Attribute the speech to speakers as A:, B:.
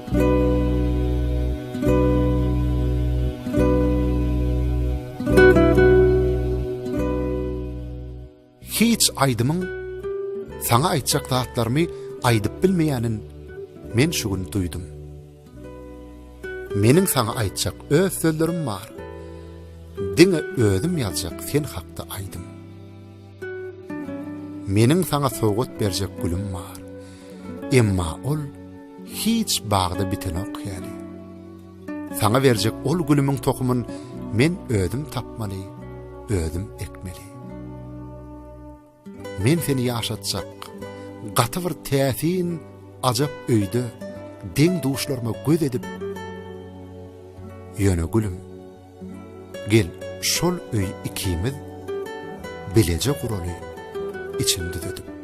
A: Hiç aýdymyň saňa aýtjak zatlarymy aýdyp bilmeýänin men şu gün duýdum. Meniň saňa aýtjak öz sözlerim bar. Diňe özüm ýazjak sen hakda aýdym. Meniň saňa sowgat berjek gülüm bar. Emma ol hiç bagda bitenok häli. Saňa berjek ol gülümiň tohumyn men özüm tapmaly, özüm ekmeli. Men seni ýaşatjak gaty bir täsin ajap öýde deň-duşlaryma göz edip, ýöne gülüm, gel şol öýi ikimiz bileje guraly, içini düzedip.